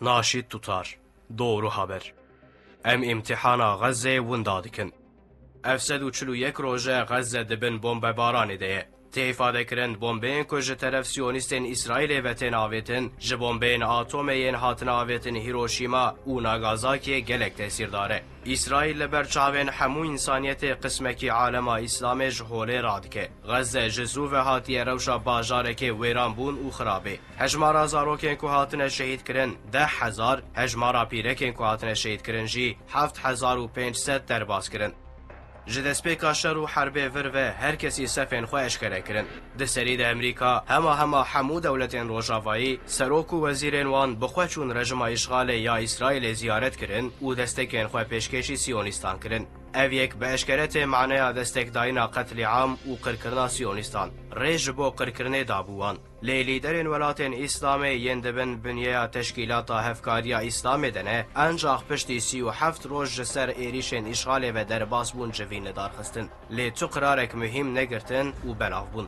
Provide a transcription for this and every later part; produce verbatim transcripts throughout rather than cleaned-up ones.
Naşîd Tutar, Doğru Haber. Em îmtîhana Xezzeyê winda dikin. Ev sed û çil û yek roj e Xezze di bin bombebaranê de ye. Tê îfadekirin, bombeyên ku ji teref Siyonîstên Îsraîlê ve tên avêtin, ji bombeyên atomê yên hatine avêtin Hiroşîma û Nagasakiyê gelek tesîrdar e. Îsraîl li ber çavên hemû însaniyetê qismekî alema Îslamê ji holê radike. Xezze ji zû ve hatiye rewşa bajarekê wêranbûn û xirabê. Hejmara zarokên ku hatine şehîdkirin deh hezar, hejmara pîrekên ku hatine şehîdkirin jî heft hezar û pênc sed derbas kirin. Ji destpêka şer û herbê vir ve her kesî sefên xwe eşkere kirin. Di serî de Amerîka hema hema hemû dewletên Rojavayî, serok û wezîrên wan bi xwe çûn rejima îşxalê ya Îsraîlê ziyaret kirin û destekên xwe pêşkêşî Siyonîstan kirin. Ev yek bi eşkere tê maneya destekdayîna qetlîam û qirkirina Siyonîstan. Rê ji bo qirkirinê dabû wan. Lê lîderên welatên Îslamê yên di bin binyeya Teşkîlata Hevkariya Îslamê de ne, encax piştî sî û heft roj ji ser êrîşên îşxalê ve derbas bûn civîn li dar xistin. Lê tu qirarek muhîm negirtin û belav bûn.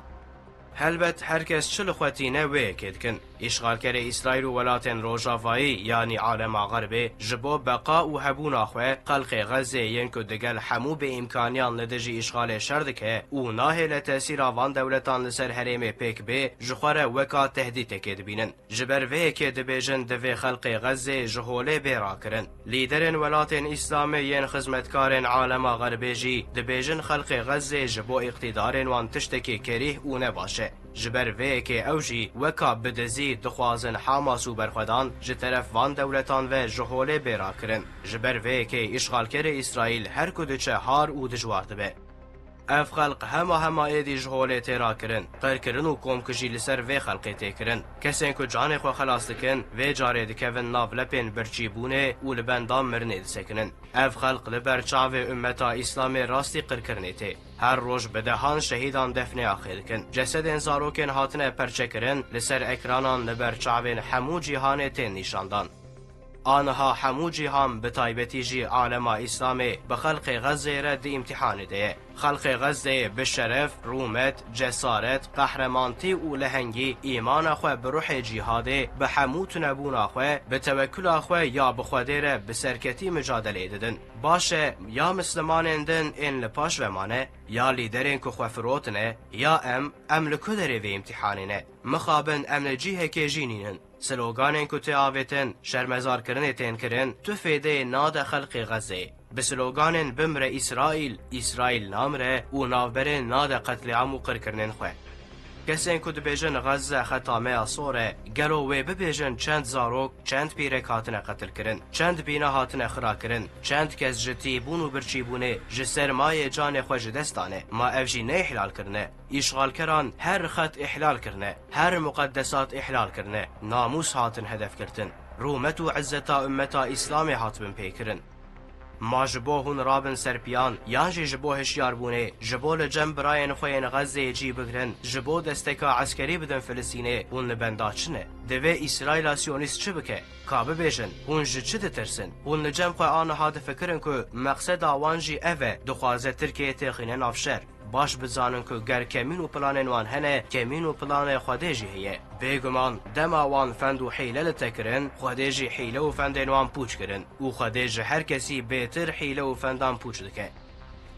Helbet her kes çi li xwe tîne wê yekê dikin. Îşxalkerê Îsraîl û welatên Rojavayî, yanî alema Xerbê, ji bo beqa û hebûna xwe, xelkê Xezzê yên ku digel hemû bêîmkaniyan li dijî îşxalê şer dike û nahêle tesîra van dewletan li ser herêmê pêk bê, ji xwe re weka tehdîtekê dibînin. Ji ber vê yekê dibêjin divê xelkê Xezzê ji holê bê rakirin. Lîderên welatên Îslamê yên xizmetkarên alema Xerbê jî dibêjin xelkê Xezzê ji bo îqtîdarên wan tiştekî kerîh û nebaş e. Ji ber vê yekê ew jî weka bi dizî dixwazin Hamas û berxwedan ji teref van dewletan ve ji holê bê rakirin. Ji ber vê yekê îşxalkerê Îsraîl her ku diçe har û dijwar dibe. Ev xelq hema hema êdî ji holê tê rakirin. Qirkirin û komkujî li ser vê xelqê tê kirin. Kesên ku canê xwe xelas dikin, vê carê dikevin nav lepên birçîbûnê û li benda mirinê disekinin. Ev xelq li ber çavê ummeta Îslamê rastî qirkirinê tê. Her roj bi dehan şehîdan defnê axê dikin. Cesedên zarokên hatine perçekirin li ser ekranan li ber çavên hemû cîhanê tên nîşandan. Aniha hemû cîhan, bi taybetî jî alema Îslamê, bi xelkê Xezzeyê re di îmtîhanê de ye. Xelkê Xezzeyê bi şeref, rûmet, cesaret, qehremanî û lehengî îmana xwe bi ruhê cîhadê, bi hemû tunebûna xwe, bi tewekula xwe ya bi Xwedê re bi serketî micadeleyê didin. Baş e, ya mislimanên din ên li paş ve mane, ya lîderên ku xwe firotine, ya em, em li ku derê vê îmtîhanê ne? Mixabin em li cihekê jî nînin. Sloganên ku tê avêtin, şermezarkirinê tên kirin, tu fêdeyê nade xelkê Xezzeyê. Bi sloganên "Bimre Îsraîl, Îsraîl namire" û navberên nade qetlîam û qirkirinên xwe. Kesên ku dibêjin Xezze xeta me ya sor e, gelo wê bibêjin çend zarok, çend pîrek hatine qetilkirin, çend bîna hatine xirakirin, çend kes ji tîbûn û birçîbûnê, ji sermayê canê xwe ji dest dane, ma ev jî ne îhlal kirine? Îşxalkeran her xet îhlal kirine, her muqeddesat îhlal kirine, namûs hatin hedef girtin, rûmet û izzeta ummeta Îslamê hat binpêkirin. Ma ji bo hûn rabin ser piyan, yan jî ji bo hişyarbûnê, ji bo li cem birayên xwe yên Xezzeyê cî bigrin, ji bo desteka eskerî bidin Filistînê, hûn li benda çi ne? Divê Îsraîla Siyonîst çi bike? Ka bibêjin, hûn ji çi ditirsin? Hûn li cem xwe aniha difikirin ku meqseda wan jî ev e, dixwaze Tirkiyeyê têxîne nav şer. Baş bizanin ku ger kemîn û planên wan hene, kemîn û planê Xwedê jî heye. Bêguman, dema wan fend û hîle li te kirin, Xwedê jî hîle û fendên wan pûç kirin û Xwedê ji her kesî bêtir hîle û fendan pûç dike.